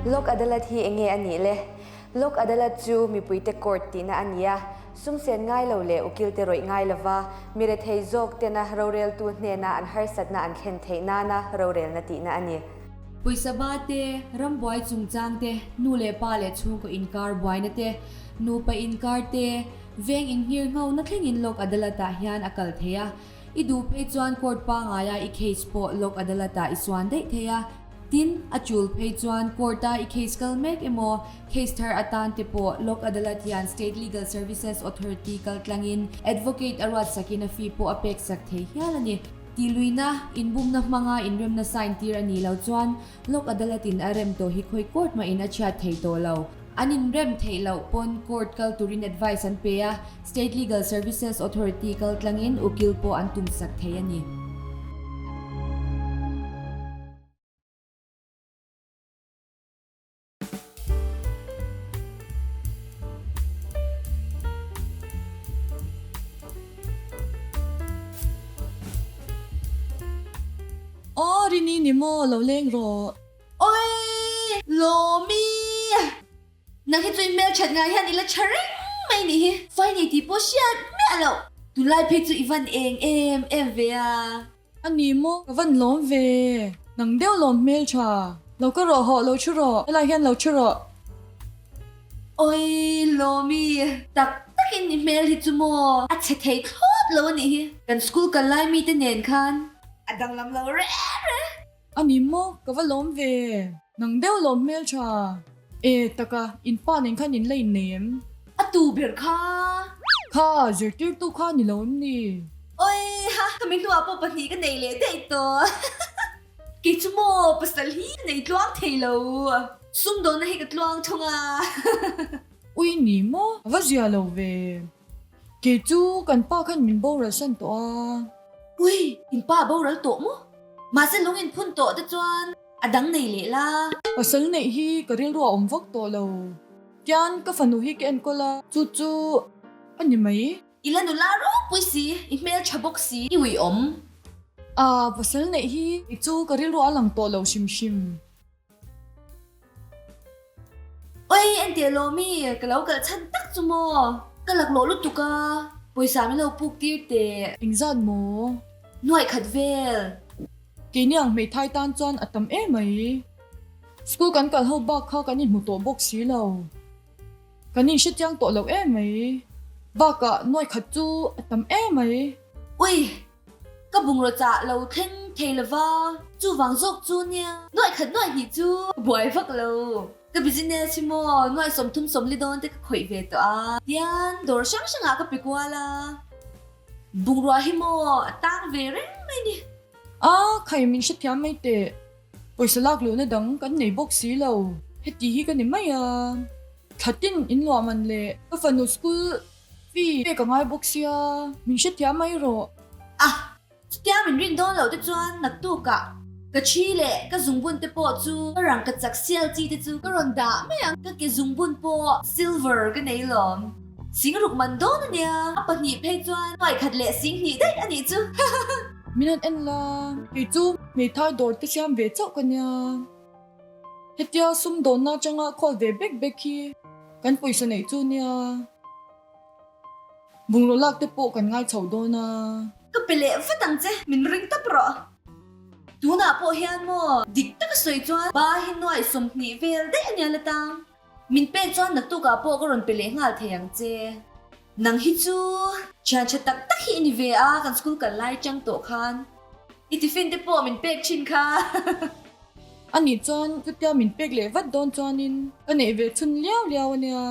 Lok Adalat hi enge a nih le? Lok Adalat chu mipuite court tihna a ni a, sum sen ngai lo leh ukilte rawih ngai lova mi rethei zawk tena roreltu hnena an harsatna an thlen theih nana rorelna tihna a ni. Pawisa ba te, rambuai chungchang te, nu leh pa leh chhungkaw inkar buaina te, nupa inkar te, veng inhngir ngho na thlengin Lok Adalat-ah hian a kal thei a. I duh phei chuan court pangaia i case pawh Lok Adalat-ah i suan daih thei a. Tin, a tul phei chuan court-a i case kal mek emaw, case thar atan te pawh Lok Adalat hian State Legal Services Authority kal tlangin advocate a ruatsakin a fee pawh a peksak thei hial a ni. Tihluihna, inbumna hmanga inremna sign tir a nih loh chuan Lok Adalat-in a rem tawh hi khawi court mahin a chhiat thei tawh lo. An inrem theih loh pawn court kal turin advice an pe a, State Legal Services Authority kal tlangin ukil pawh an tumsak thei a ni. Aw Rini ni maw lo leng rawh. Oi! Lawmi! Nang hi chu i hmelthat ngai hian i la tha reng mai nih hi. Fai nei tih pawh hriat miah loh. Tunlai phei chu i van eng em em ve a. A ni maw? Ka van lawm ve. Nang deuh lawm hmel tha. Lo ka rawh hawh lo thu rawh. Helai hian lo thu rawh. Oi Lawmi, tak takin i hmel hi chu maw? A chhe thei thlawt lo a nih hi. Kan school kal lai mite nen khan a danglam lo reng reng. A ni maw? Ka va lawm ve. Nang deuh lawm hmel tha. E taka, in pa nen khan in la innei em? A tu ber kha. Kha, zirtirtu kha ni lo em ni? Oi ha, ka mi hnuah pawh pahnih ka nei leh daih tawh. Kei chu maw pasal hi ka nei tluang thei lo. Sumdawnna hi ka tluang thung a. Ui ni maw? A va zia lo ve. Kei chu kan pa khan min boral san tawh a. Ui, in pa a boral tawh maw? Mahse lung in phun tawh te chuan a dang nei leh la. Pasal neih hi ka rilru a awm vak tawh lo. Tian ka fanu hi ka enkawl a, chu chu a ni mai. I la nula ropui si, i hmel tha bawk si, i uiawm. A pasal neih hi i chu ka rilru a lang tawh lo hrim hrim. Oi entir lo mi, ka lo kalh chhan tak chu maw? Ka laklawh lutuk a, pawisa min lo puk tir teh. Engzat maw? Nuaih khat vel. Keini ang hmeithai tan chuan a tam em mai. School kan kal ho bak kha kan inhmu tawh bawk si lo. Kan inhrechiang tawh lo em mai. Bakah nuaih khat chu a tam em mai. Ui! Ka bungraw chah lo thleng thei lova, chuvang zawk chu nia nuaih khat nuaih hnih chu ka buai vak lo. Ka business hi maw nuaih 30 40 dawn te ka khawih ve tawh a, tian dawr hrang hrangah ka pe kual a, bungrua hi maw a tang ve reng mai ni. A, khai min hrethiam mai teh. Pawisa lak luhna dang kan nei bawk si lo, heti hi ka ni mai a. Thla tin in luah man le ka fanu school Fee pek a ngai bawk sia, min hrethiam mai rawh. A, chutia min rin dawn loh te chuan naktukah ka thi leh ka zungbun te pawh chu ka rangka chak sial chi te chu ka rawn dah mai ang, ka ke zungbun pawh silver ka nei lawm. Singruk man dawn a nia, a pahnih phei chuan hnuaikhat leh singhnih daih a nih chu. Min han en la, kei chu hmeithai dawr te siam ve chauh ka nia. Hetia sumdawnna atanga khawl ve bek bek hi kan pawisa neih chu nia. Bungraw lak te pawh kan ngai chho dawn a. Ka pe leh vat ang che, min ring tawp rawh. Tunah pawh hian maw dik taka sawi chuan ba hi nuaih 20 vel daih a nia la tang. Min pek chuan naktukah pawh ka rawn pe leh nghal thei ang che. Nang hi chu thian tha tak tak hi i ni ve a, kan school kal lai chang tawh khan i tiffin te pawh min pek thin kha. A nih chuan chutia min pek leh vat dawn chuanin ka neih ve chhun liau liau a nia.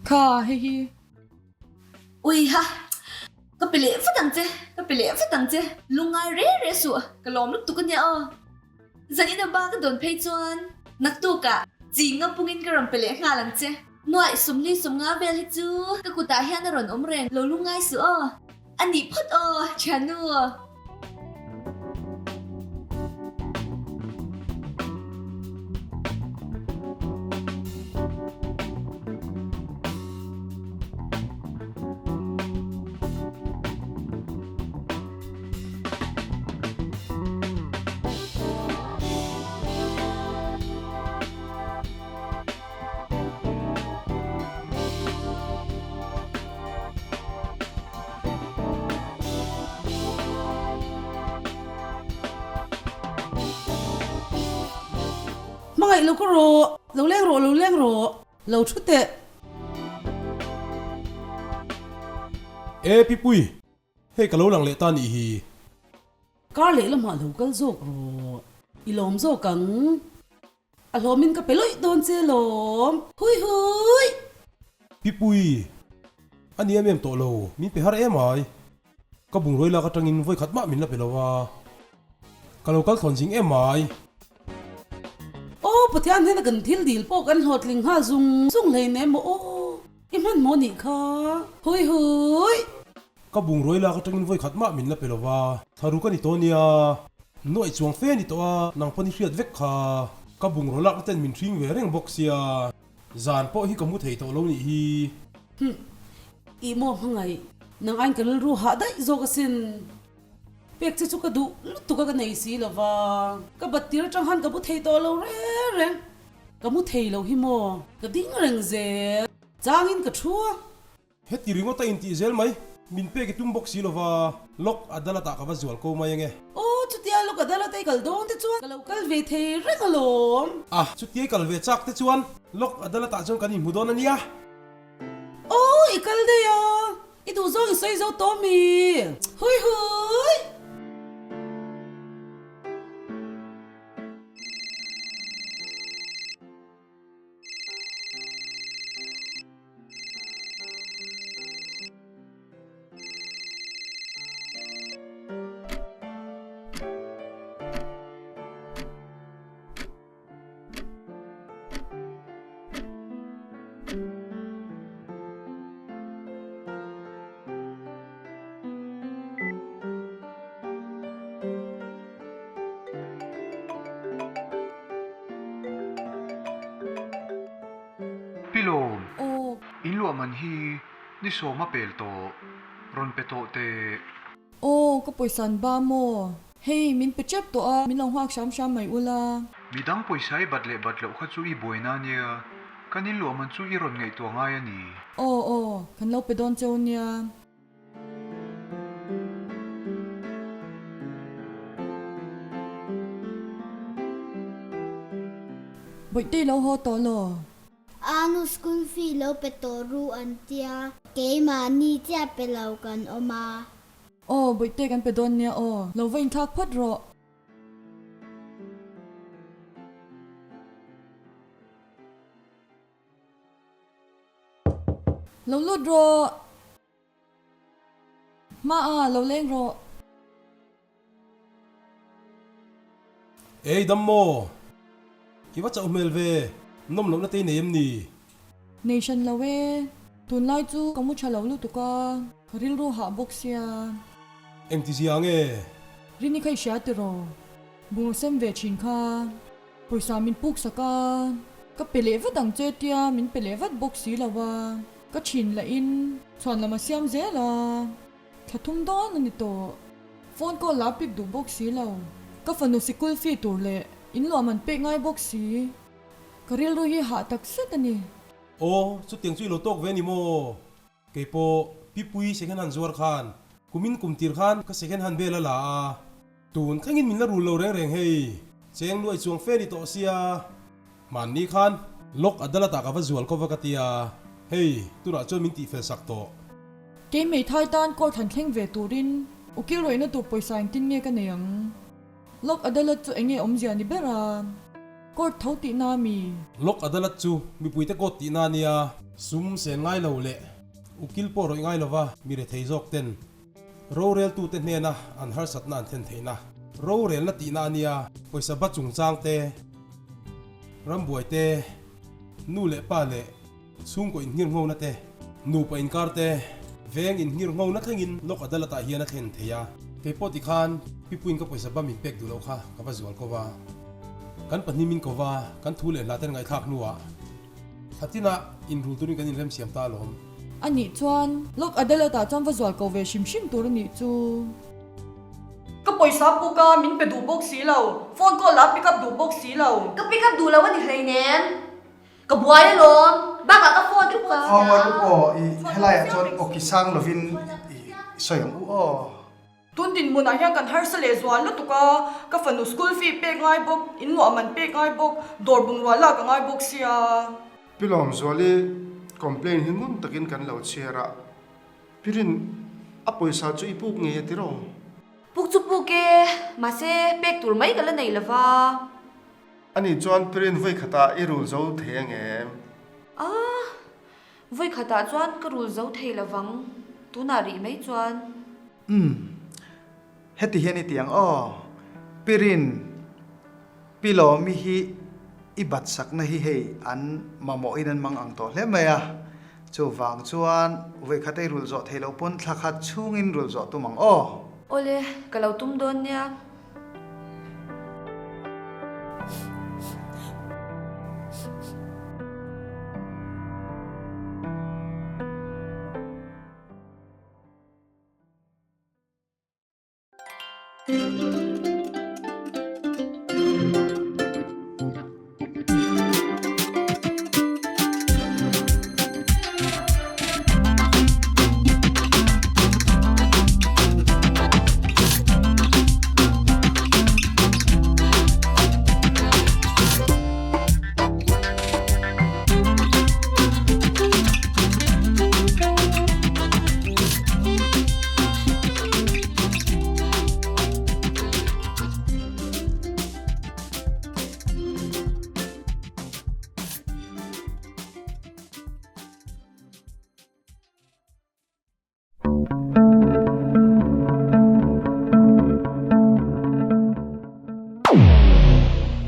Kha hei hi. Ui ha, ka pe leh vat ang che, ka pe leh vat ang che. Lungngai re re suh, ka lawm lutuk a nia aw. Zanin a ba ka dawn phei chuan naktukah ching a pungin ka rawn pe leh nghal ang che. Nuaih 40 50 vel hi chu ka kutah hian a rawn awm reng lo lungngai suh aw. A nih phawt aw, thiannu. Hmangaih lo ka rawh, lo leng rawh, lo leng rawh, lo thu teh. E Pipui, hei ka lo lang leh ta nih hi. Kar leh lamah lo kal zawk rawh, i lawm zawk ang. A hlawmin ka pe lawih dawn che lawm. Hui hui! Pipui, a ni em em tawh lo, min pe har em ai. Ka bungrawi lak atangin vawi khat mah min la pe lo a, ka lo kal thlawn zing em ai. Aw Pathian hnena kan thil dil pawh kan hlawhtling nghal zung zung hleinem maw aw, i hmanhmawh nih kha. Hui hui! Ka bungrawi lak atangin vawi khat mah min la pe lo va, tharu ka ni tawh nia. Nuaih chuang fe ni tawh a, nang pawn i hriat vek kha. Ka bungraw lak ten min hring ve reng bawk sia, zan pawh hi ka mu thei tawh lo nih hi. Hum, ih maw hmangaih, nang aiin ka rilru hah daih zawk asin. Pek che chu ka duh lutuk a ka nei si lo va, ka bat tir atang khan ka mu thei tawh lo reng reng. Ka mu thei lo hi maw, ka ding reng zel, changin ka thu a. Heti ringawt a intih zel mai, min pek i tum bawk si lova, Lok Adalat ah ka va zual ko mai ange. Aw, chutia Lok Adalat a i kal dawn te chuan ka lo kal ve thei reng alawm. A, chutia i kal ve chak te chuan Lok Adalat ah chuan kan inhmu dawn a nia. Aw, i kal daih a, i duh zawng i sawi zo tawh mi? Hui hui! Pilawm, Aw. in luah man hi ni sawma pel tawh, rawn pe tawh teh. Aw, ka pawisa an ba maw? Hei, min pe tep tawh a, min lo nghak hram hram mai ula. Midang pawisa i bat leh bat loh kha chu i buaina nia, kan in luah man chu i rawn ngaihtuah ngai a ni. Aw, aw, kan lo pe dawn cheu nia. Bawihtei lo haw tawh law? Anu school fee lo pe tawh ru an tia, keimahni chiah pe lo kan awm a. Aw, Bawihtei kan pe dawn nia aw, lo va inthlak phawt rawh. Lo lut rawh. Hma a, lo leng rawh. Ei dam maw? I va chauh hmel ve, nawm lohna te i nei em ni? Nei hran lo e, tunlai chu ka mu tha lo lutuk a, ka rilru hah bawk sia. Engti zia nge? Rini kha i hria tiraw? Bungraw sem ve thin kha. Pawisa min puk sak a, ka pe leh vat ang che tia min pe leh vat bawk si lo a, ka thin lah in chhuan lam a siam zel a, thla thum dawn a ni tawh. Phone call la pick duh bawk si lo, ka fanu sikul fee tur leh in luah man pek ngai bawk si, ka rilru hi hah tak zet a ni. Aw, chutiang chu i lo tawk ve a ni maw? Kei pawh Pipui second hand zuar khan kumin kum tir khan ka second hand bel a la a, tun thlengin min la rul lo reng reng hei, cheng luai chuang fe ni tawh sia, hmanni khan Lok Adalat ah ka va zual ko va ka tia, hei tunah chuan min tihfel sak tawh. Kei hmeithai tan court han thleng ve turin ukil rawihna tur pawisa engtin nge ka nei ang? Lok Adalat chu enge awmzia ni ber a? Court tho tihna a mi? Lok Adalat chu mipuite court tihna a nia. Sum sen ngai lo leh ukil pawh rawih ngai lova mi rethei zawk ten roreltute hnena an harsatna an thlen theihna rorelna tihna a nia. Pawisa ba chungchang te, rambuai te, nu leh pa leh chhungkaw inngirnghona te, nupa inkar te, veng inngirnghona thlengin Lok Adalat ah hian a thlen thei a. Kei pawh tikhan Pipuin ka pawisa ba min pek duh loh kha ka va zual ko va. Kan pahnih min ko va, kan thu leh hla ten ngaihthlak hnuah Thlatina inrul turin kan inremsiam ta alawm. A nih chuan Lok Adalat ah chuan va zual ko ve hrim hrim tur a nih chu. Ka pawisa puk a, min pe duh bawk si lo. Phone call a pick up duh bawk si lo. Ka pick up duh lo a ni hleinem. Ka buai alawm, bakah ka phone te pawh a Aw, Maru aw, i helaiah chuan awki sang lovin i sawi ang u aw. Tun dinhmunah hian kan harsa leh zual lutuk a, ka fanu school fee pek ngai bawk, in luah man pek ngai bawk, dawr bungrua lak a ngai bawk sia. Pi Lawmzuali complaint hi ngun takin kan lo chhiar a, Pirin a pawisa chu i puk ngei a tiraw? Puk chu puk e, mahse pek tur mai ka la nei lova. Ani chuan Pirin vawi khatah i rul zo thei ang em? Ah, vawi khatah chuan ka rul zo thei lovang, tunah rih mai chuan. Umm, heti hian i ti ang aw, Pirin, Pi Lawmi hi i bat sakna hi hei an mamawhin an mang ang tawh hle mai a, chuvang chuan vawikhat ei rulh zawh theih loh pawn thla khat chhungin rulh zawh tum ang aw. Awle, ka lo tum dawn nia.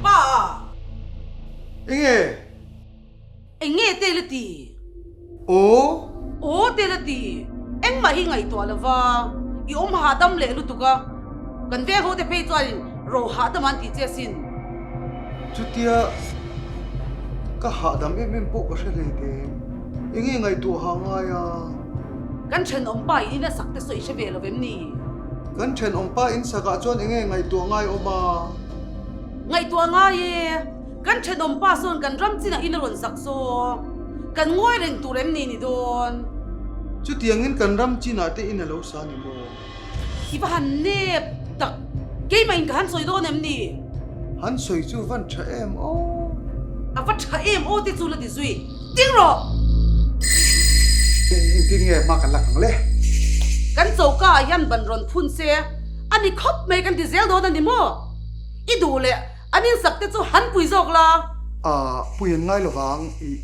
Pa! Enge? Enge te la ti? Aw? Aw te la ti. Engmah hi ngaihtuah lova i awm hahdam leh lutuk a, kan veng ho te phei chuanin ro hahdam an ti che asin. Chutia ka hahdam em em pawh ka hre hlei te. Enge ngaihtuah ha ngai a? Kan thenawmpa in in a sak te sawi hre ve lo vem ni? Kan thenawmpa in sakah chuan enge ngaihtuah ngai awm a? Ngaihtuah ngai e, kan thenawmpa sawn kan ram chinah in a rawn sak saw. Kan ngawi reng tur em ni ni dawn? Chutiangin kan ram chinah te in a lo sa ni maw? I va han nep tak, keimah in ka han sawi dawn em ni? Han sawi chu van tha em aw. A va tha em aw te chu la ti zui ding rawh. Engtin nge hma kan lak ang le? Kan choka ah hian ban rawn phun se a ni khawp mai kan ti zel dawn a ni maw? I duh leh an insak te chu han pui zawk la. Ah, pui an ngai lovang i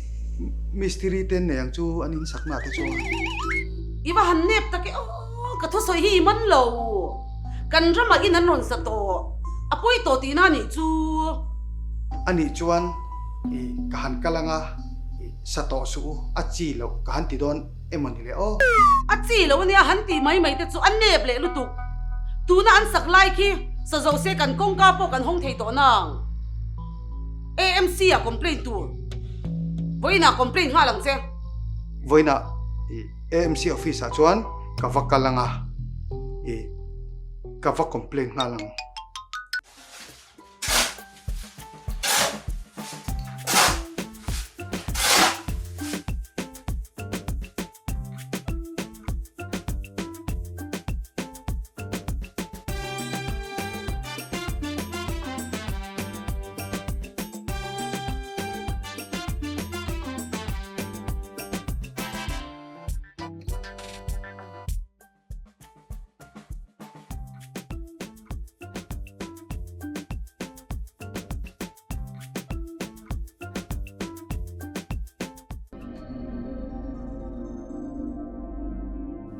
mistiri te nei ang chu an insak na te chuan. I va han nep tak e aw, ka thusawi hi i man lo. Kan ramah in an rawn sa tawh, a pawi tawh tihna a nih chu. A nih chuan i ka han kal anga i sa tawh suh u, a chi loh ka han ti dawn emaw ni le aw. A chi loh ania han tih mai mai te chu a nep leh lutuk. Tuna an sak lai khi sa zo se kan kawngka pawh kan hawng thei tawh nang. AMC ah complaint tur. Vawiinah complaint nghal ang che. Vawiinah i AMC office ah chuan ka va kal anga i ka va complaint nghal ang.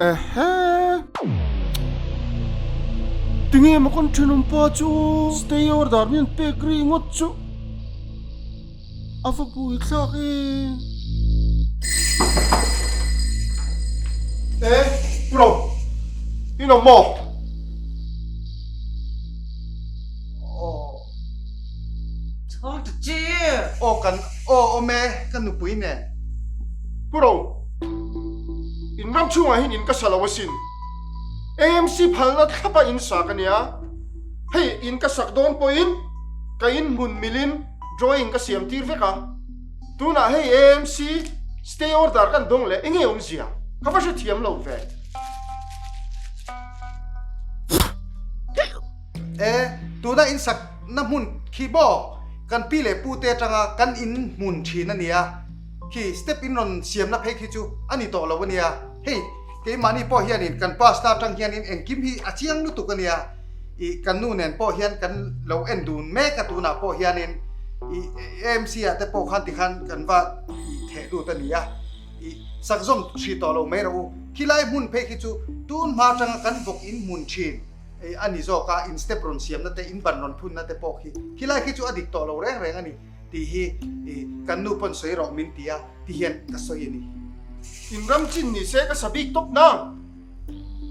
Ehe! Tinge maw kan thenawmpa chu stay order min pek ri ngawt chu. A va pui thlak e. E, bro, i lo maw? Aw kan aw awm e, ka nupui nen. Bro, in ram chhungah hian in ka sa lo asin. AMC phalna thlapa in sak a nia. Hei in ka sak dawn pawhin ka in hmun milin Drawing ka siam tir vek a, tunah hei AMC stay order kan dawng leh enge awmzia ka va hrethiam lo ve. E, tuna in sakna hmun khi maw kan pi leh pu te atanga kan in hmun thin a nia, khi step in rawn siamna phei khi chu a ni tawh lo a nia. Hei, keimahni pawh hianin kan pastor atang hianin engkim hi a chiang lutuk a nia. Ih, kan nu nen pawh hian kan lo en dun mek a tunah pawh hianin ih AMC ah te pawh khan tikhan kan va ih theh lut a nia. Ih, sakzawm hrih tawh lo mai rawh u. Khilai hmun phei khi chu tun hma atanga kan vawk in hmun thin ih a ni zawk a, in step rawn siamna te, in ban rawn phunna te pawh khi khilai khi chu a dik tawh lo reng reng a ni tih hi ih kan nu pawn sawi rawh min ti a ti hian ka sawi a ni. In ram chin ni se ka sa bik tawp nang.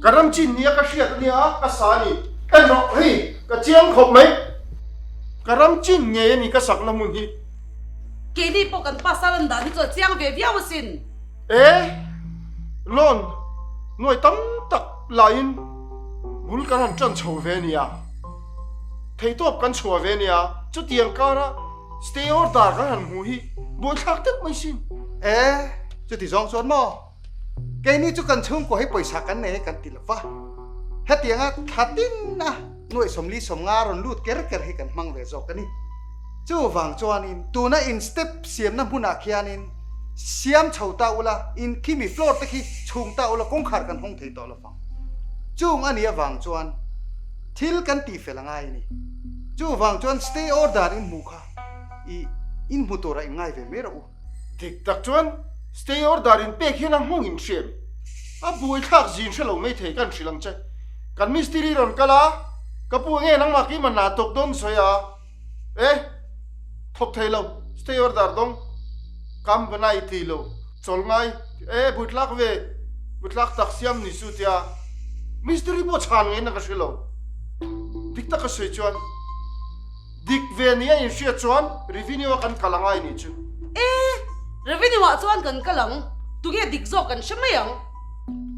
Ka ram chin nia ka hriat a nia, ka sa a ni. En rawh, hei, ka chiang khawp mai. Ka ram chin ngei a ni ka sakna hmun hi. Keini pawh kan pasal an dan hi chu a chiang ve viau asin. E, loan nuai tam tak laiin bul kan han ṭan chho ve nia. Theihtawp kan chhuah ve nia, chutiang kara stay order kan han hmuh hi buaithlak deuh mai sin. E, chuti zawng chuan maw? Keini chu kan chhungkaw hi pawisa kan nei kan ti lo va, hetianga thla tinna nuaih 40 50 rawn lut ker ker hi kan hmang ve zawk a ni. Chuvang chuanin tuna in step siamna hmunah khianin siam chho ta ula, in khimi floor te khi chhung ta ula kawngkhar kan hawng thei tawh lo vang. Chung a nih avang chuan thil kan tihfel a ngai a ni. Chuvang chuan stay order in hmuh kha i in hmu turah in ngai ve mai rawh u. Dik tak chuan stay order in pek hian a nghawng in hriam. A buaithlak zin hre lo mai thei kan hrilh ang che. Kan mistiri rawn kal a, ka pu enge nangmah keimah hna tawk dawn sawi a, e thawk thei lo, stay order dawng, kam banai thei lo, chawl ngai, e buaithlak ve, buaithlak tak siam ni chu tia mistiri pawh chhan ngeiin ka hre lo. Dik tak ka sawi chuan. Dik ve nia inhriat chuan Revenue a kan kal angai nih chu. E, Revenue ah chuan kan kal ang, tunge dik zawk kan hre mai ang.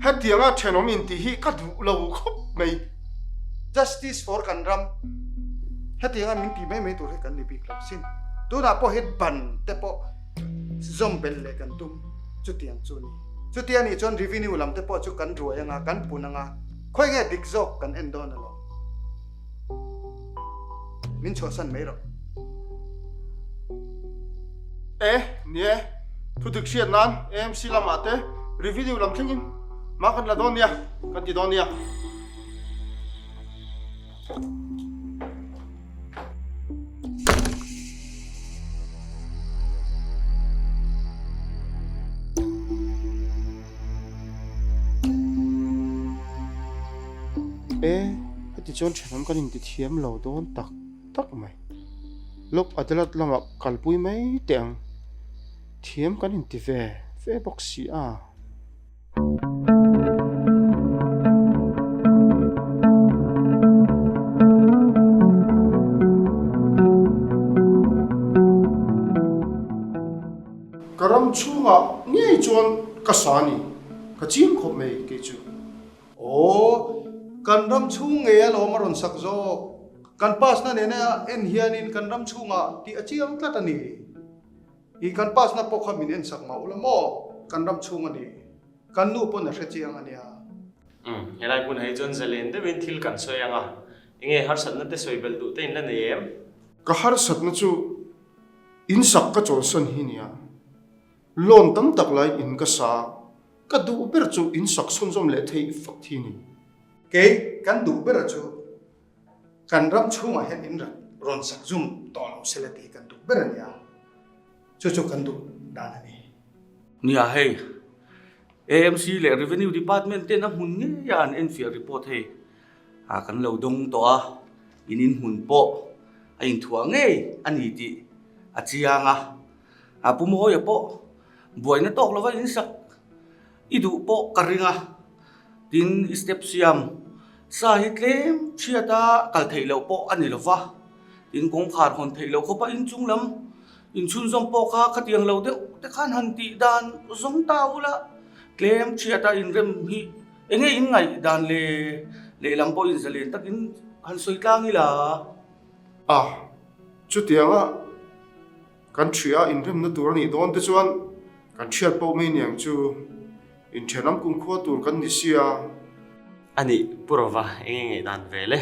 Hetianga thenawm intih hi ka duh lo khawp mai. Justice for kan ram. Hetianga min ti mai mai tur hi kan ni bik lo sin. Tunah pawh hi ban te pawh zawm belh leh kan tum chutiang chu a ni. Chutia nih chuan Revenue lam te pawh chu kan ruai anga, kan pun anga, khawi nge dik zawk kan en dawn alawm. Min chhuahsan mai rawh. E, ni e. Thudik hriat nan AMC lamah te revenue lam thlengin hma kan la dawn nia, kan ti dawn nia. E, heti chuan thenawm kan inti thiam lo dawn tak tak mai. Lok Adalat lamah kalpui mai teh ang. Thiam kan inti ve ve bawk si a. Ka ram chhungah ngei chuan ka sa ni, ka ching khawp mai kei chu. Aw, kan ram chhung ngei alawm a rawn sak zawk. Kan pass na nena en hianin kan ram chhungah tih a chiang tlat a ni. I kan pass na pawh kha min en sak mah ula maw? Kan ram chhung a ni. Kan nu pawn a hre chiang a nia. Umm, helai hmunah hi chuan zalen deuhin thil kan sawi ang a. Enge harsatna te sawi belh duh te in la nei em? Ka harsatna chu in sak ka chawlsan hi nia. Loan tam tak laiin in ka sa a, ka duh ber chu in sak chhunzawm leh theih fat hi ni. Kei kan duh ber chu kan ram chhungah hian in rawn sak zum tawh lo sela tih kan duh ber a nia. Chu chu kan duh dan a ni. Nia hei, AMC leh Revenue Department ten a hmun ngeia an enfiah report hei a kan lo dawng tawh a, in inhmun pawh a inthuah ngei a ni tih a chiang a. A Pu Mawia pawh buaina tawk lova insak i duh pawh ka ring a, tin i step siam sa hi tlem chhiat a kal theih loh pawh a ni lova, tin kawngkhar hawn theih loh khawpa inchung lam inchhunzawm pawh kha khatiang lo deuh te khan han tih dan zawng ta ula tlem chhiat a inrem hi enge in ngaih dan le lehlam pawh inzalen takin han sawi tlang ila. A, chutianga Kan ṭhia inremna tur a nih dawn te chuan kan ṭhiat pawh mai niang chu inthenam kumkhua tur kan ni sia. A nih, Pu Rova, eng nge ngaihdan ve le?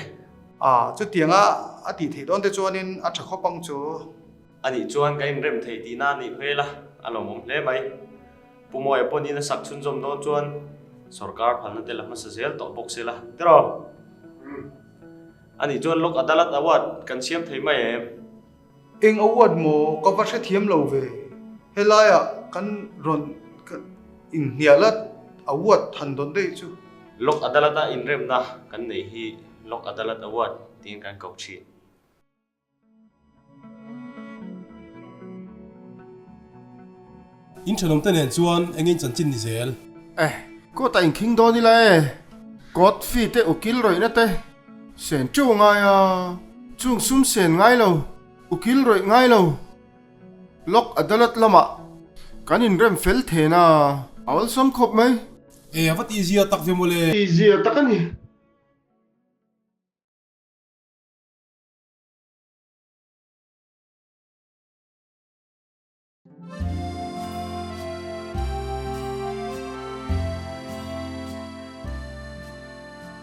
A, chutianga a tih theih dawn te chuanin a tha khawp ang chu. Anih chuan ka inrem thei tihna a nih hmel a, a lawmawm hle mai. Pu Mawia pawn in a sak chhunzawm dawn chuan sorkar phalna te la hmasa zel tawh bawk se la, tiraw? Anih chuan Lok Adalat Award kan siam thei mai em? Eng award maw ka va hrethiam lo ve, helaiah kan rawn inhnial a award than dawn daih chu. Lok Adalat-a inremna kan neih hi Lok Adalat Award tiin kan ko thin. In thenawmte nen chuan engin chanchin ni zel? Eh, court ah inkhing dawn ila e, court fee te ukil rawihna te sen teuh a ngai a, chung sum sen ngai lo, ukil rawih ngai lo, Lok Adalat lamah kan inrem fel then a, a awlsam khawp mai. Eh, a va tihzia tak ve mawle. Tihzia tak a ni.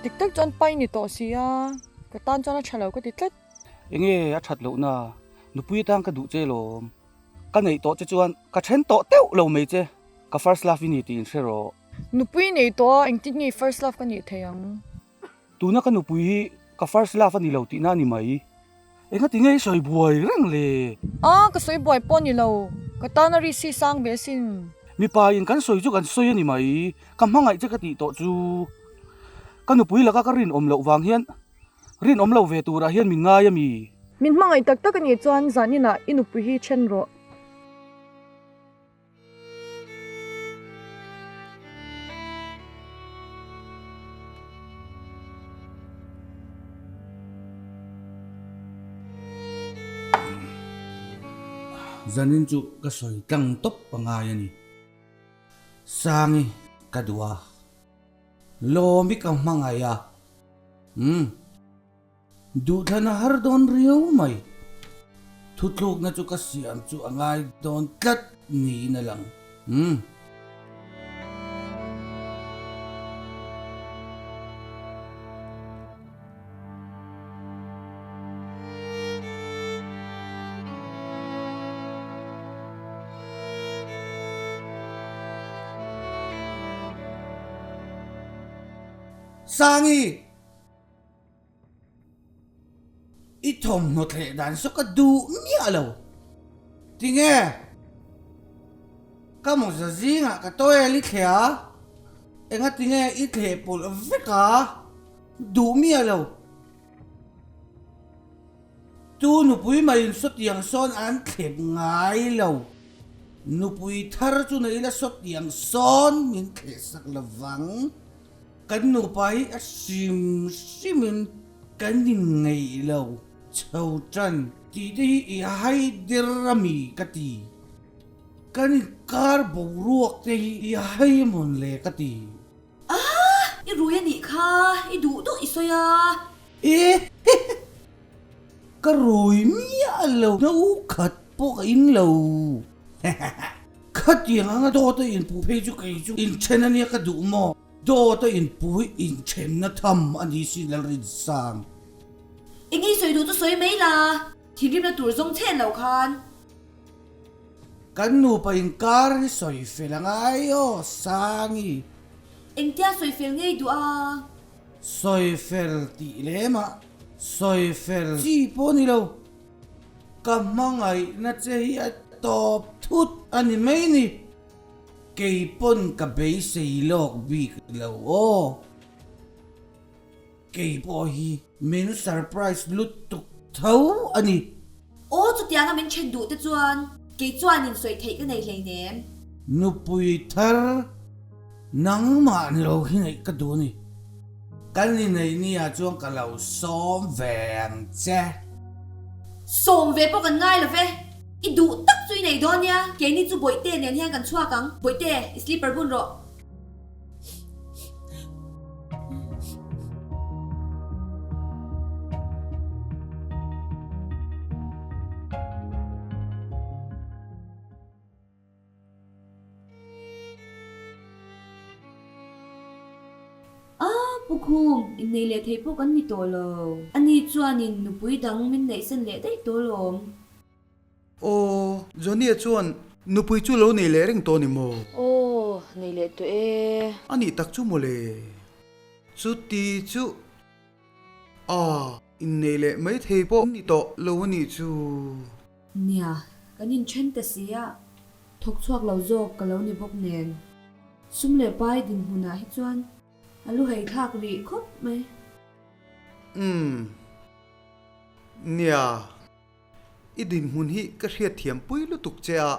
Dik tak chuan pai ni tawh si a, ka tan chuan a tha lo ka ti tlat. Enge a that lohna, nupui atan ka duh che lawm. Ka neih tawh che chuan ka then tawh teuh lo mai che, ka first love i ni tih in hre rawh. Nupui nei tawh a, engtin nge first love ka nih thei ang? Tuna ka nupui hi ka first love a ni lo tihna a ni mai. Engati nge i sawi buai reng le? A, ka sawi buai pawh a ni lo. Ka tan a ri si sang ve asin. Mipa in kan sawi chu kan sawi a ni mai. Ka hmangaih che ka tih tawh chu. Ka nupui laka ka rinawm loh vang hian rinawm lo ve turah hian min ngai a mi? Min hmangaih tak tak a nih chuan zaninah i nupui hi then rawh. Zanin chu ka sawi tlang tawp a ngai a ni. Sangi ka duh a, Lawmi ka hmangaih a, umm. Duhthlan a har dawn riau mai. Thutlukna chu ka siam chu a ngai dawn tlat niin a lang. Umm. Sangi! I thawmhnaw thleh dan saw ka duh miah lo. Tinge? Ka mawza zingah ka towel i thleh a, enga tinge i thleh pawlh vek a, duh miah lo. Tu nupui maiin sawtiang sawn an thlep ngai lo. Nupui thar chu nei la sawtiang sawn min thleh sak lovang. Kan nupa hi a hrim hrimin kan inngeih lo chho tan tih te hi i hai der a mi ka ti. Kan inkar boruak te hi i hai mawn le ka ti. A, i rui a nih kha, i duh duh i sawi a. E he he, ka rui miah lo, no khat pawh ka in lo. Khatiang anga dawt a inpuh phei chu kei chu inthen a nia ka duh maw? Dawt a inpuh hi inthenna tham a ni sin Lalrinsang. Eng i sawi duh chu sawi mai la, thinrimna tur zawng chhen lo khan. Kan nupa inkar hi sawi fel a ngai aw Sangi. Engtia sawi fel ngei duh a? Sawi fel tih lem ah sawi fel chi pawh a ni lo. Ka hmangaihna che hi a tawp thut a ni mai ni. Kei pawn ka beisei lawk bik lo aw. Kei pawh hi min surprise lutuk tho a ni. Aw chutianga min then duh te chuan kei chuan in sawi theih ka nei hleinem. Nupui thar nangmah ni lo hi ngaih ka duh a ni. Kan inneih ni ah chuan ka lo sawm ve ang che. Sawm ve pawh kan ngai lo ve. I duh tak chu i nei dawn nia, keini chu Bawihte nen hian kan chhuak ang. Bawihte, i slipper bun rawh. A! Pu Khum, innei leh thei pawh kan ni tawh lo. Ani chuanin nupui dang min neihsan leh daih tawh lawm. Aw, Johnny-a chuan nupui chu lo nei leh reng tawh ni maw? Aw, nei leh tawh e. A nih tak chu mawle. Chuti chu a innei leh mai thei pawh ni tawh lo a nih chu. Nia, kan inthen ta si a, thawk chhuak lo zawk ka lo ni bawk nen. Sum leh pai dinhmunah hi chuan a lu hei thlak rih khawp mai. Umm. Nia. I dinhmun hi ka hriatthiam pui lutuk che a,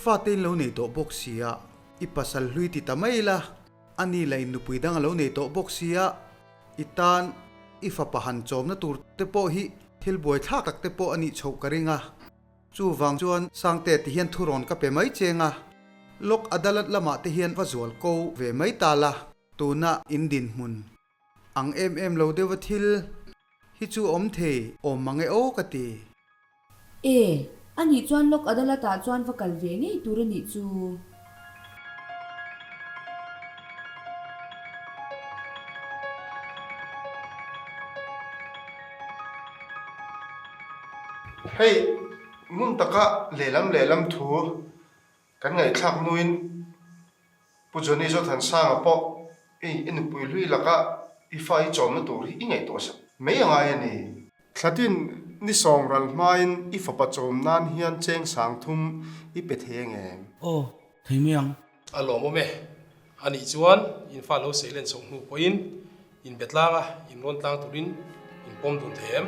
fate in lo nei tawh bawk si a, i pasal hlui ti ta mai la, a ni lah in nupui dang a lo nei tawh bawk si a, i tan i fapa han chawmna tur te pawh hi thil buaithlak tak te pawh a nih chhoh ka ring a, chuvang chuan Sangte ti hian thurawn ka pe mai cheng a, Lok Adalat lamah te hian va zual ko ve mai ta la, tuna in dinhmun ang em em lo deuha thil hi chu awm thei awm mang e aw ka ti. E, a nih chuan Lok Adalat ah chuan va kal ve ngei tur a nih chu. Hei, ngun taka lehlam lehlam thu Kan ngaihthlak hnuin Pu Johnny Zothansanga pawh i i nupui hlui laka i fa i chawmna tur hi i ngaihtuah sak mai a ngai a ni. Thlatin ni sawng ral hmain i fapa chawm nan hian cheng sang thum i pe thei ang em? Aw, thei mai ang. A lawmawm e. A nih chuan in fa lo sei len chhoh hnu pawhin in be tlang a, in rawn tlang turin in pawm dun thei em?